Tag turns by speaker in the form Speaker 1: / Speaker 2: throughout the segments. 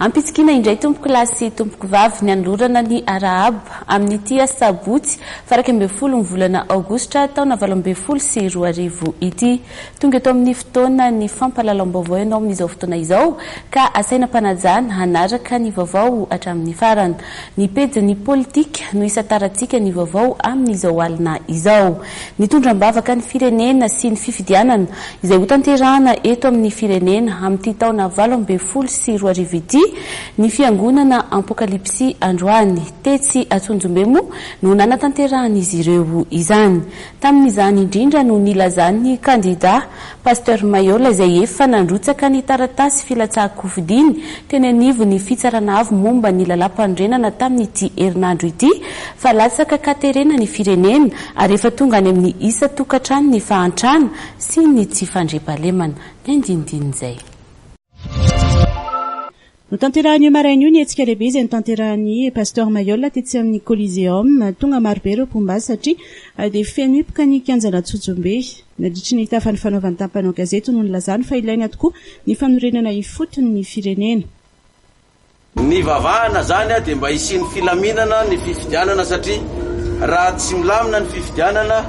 Speaker 1: Ampitsikiana indray tompoko lahy sy tompoko vavy ny anolorana ny arahaba amin'ity asabotsy faha 11 ny volana aogositra taona 2018 ity. Tonga eto amin'ny fotoana ny fampahalalam-baovao ianao amin'izao fotoana izao ka asaina am-panajana hanaraka ny vaovao hatramin'ny farany. Ny pejin'ny politika no hisantarantsika ny vaovao amin'izao alina izao. Nitondra am-bavaka ny firenena sy ny fifidianana izay hotanterahana eto amin'ny firenena amin'ity taona 2018 ity ny fiangonana Apokalypsy androany. Tetsy Antsonjombe moa no nanatanterahan'izy ireo izany. Tamin'izany indrindra no nilazan'ny kandida Pasteur Mailhol izay efa nandrotsaka ny taratasy filatsahan-kofidiny teny anivon'ny Fitsarana Avo momba ny Lalàmpanorenana tamin'ity herinandro ity fa latsaka katerena ny firenena ary efa tonga any amin'ny isan-tokantrano ny fahantrana sy ny tsy fandriampahalemana. Ny andinindin'izay.
Speaker 2: Notanterahina io maraina io ny hetsika lehibe izay notanterahin'ny Pasteur Mailhol tetsy amin'ny Coliseum. Tonga marobe ireo mpomba azy satria dia feno hipoka ny kianjan'Antsojombe. Nandritry ny tafa nifanaovany tamin'ny mpanao gazety no nilazany fa ilaina tokoa ny fanorenana ifotony ny firenena.
Speaker 3: Ny vavahana zany dia mba hisian'ny filaminana ny fifidianana satria raha tsy milamina ny fifidianana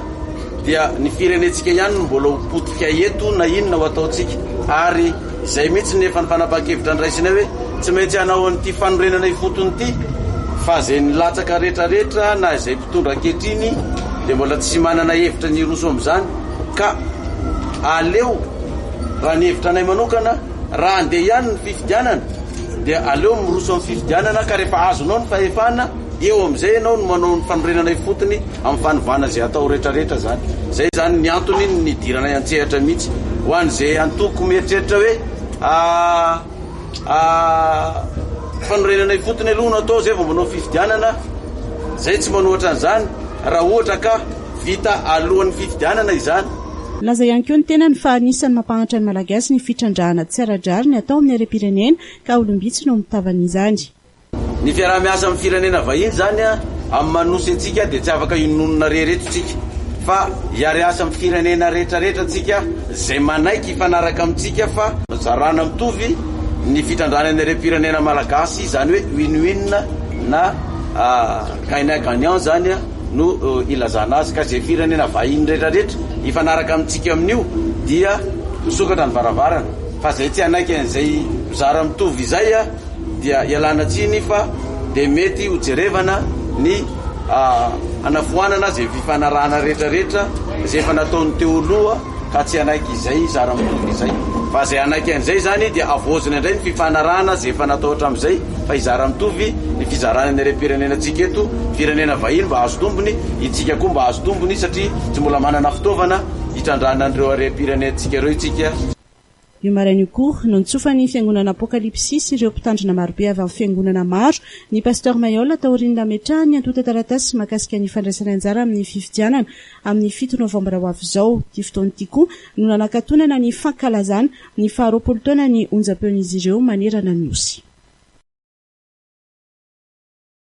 Speaker 3: dia ny firenentsika ihany no mbola ho potika eto na inona ho ataontsika ary Izay mihitsy no efa ny fanapahan-kevitra niraisinay hoe tsy maintsy hanao an'ity fanorenana ifotony ity fa izay nilatsaka rehetrarehetra na izay mpitondra ankehitriny dia mbola tsy manana hevitra ny hiroso amin'izany ka aleo raha ny hevitra anay manokana raha handeha ihany ny fifidianana dia aleo miroso amin'ny fifidianana ka rehefa azonao ny fahefana Eo amin'izay ianao no manao ny fanorenana ifotony amin'ny fanovana izay atao rehetrarehetra izany. Izay izany ny antony nidiranay an-tsehatra mihitsy. Ho an'izay antoko mieritreritra hoe fanorenana ifotony aloha no atao izay vao manao fifidianana, izay tsy manohatra an'izany raha ohatra ka vita alohan'ny fifidianana izany.
Speaker 2: Nilaza ihany koa ny tenany fa anisan'ny mampahantra ny Malagasy ny fitrandrahana tsy ara-drariny atao amin'ny harem-pirenena ka olom-bitsy no mitavana izany.
Speaker 3: Ny fiaraha-miasa amin'ny firenena vahiny izany amin'ny maha nosy antsika dia tsy afaka hiononona rery eto tsika fa hiariasa amin'ny firenena rehetra rehetra tsika izay manaiky hifanaraka amintsika fa zarana mitovy ny fitrandrahana ny harem-pirenena malagasy izany hoe win-win na gagnant gagnant izany no ilazana azy ka izay firenena vahiny rehetra rehetra hifanaraka amintsika amin'io dia misokatra ny varavarana fa izay tsy hanaiky an'izay mizara mitovy izay dia ialana tsiny fa dia mety ho jerevana ny hanafoanana izay fifanarahana rehetra rehetra izay efa nataon'ny teo aloha ka tsy hanaiky izay zara mitovy izay fa izay hanaiky an'izay izany dia havaozina indray ny fifanarahana izay efa natao hatramin'izay fa hizara mitovy ny fizarana ny harem-pirenena antsika eto firenena vahiny mba hahazo tombony itsika koa mba hahazo tombony satria tsy mbola manana fitaovana hitrandrahana an'ireo harem-pirenentsika ireo itsika.
Speaker 2: Io maraina io koa, no nitsofan'ny Fiangonana Apokalypsy sy ireo mpitandrina marobe avy amin'ny fiangonana maro ny Pasteur Mailhol taorian'ny nametrahany ny antontan-taratasy mahakasika ny fandraisany anjara amin'ny fifidianana amin'ny fito novambra ho avy izao. Ity fotoana ity koa no nanakatonana ny fankalazana ny faharoapolo taonan'ny onjam-peon'izy ireo manerana ny Nosy.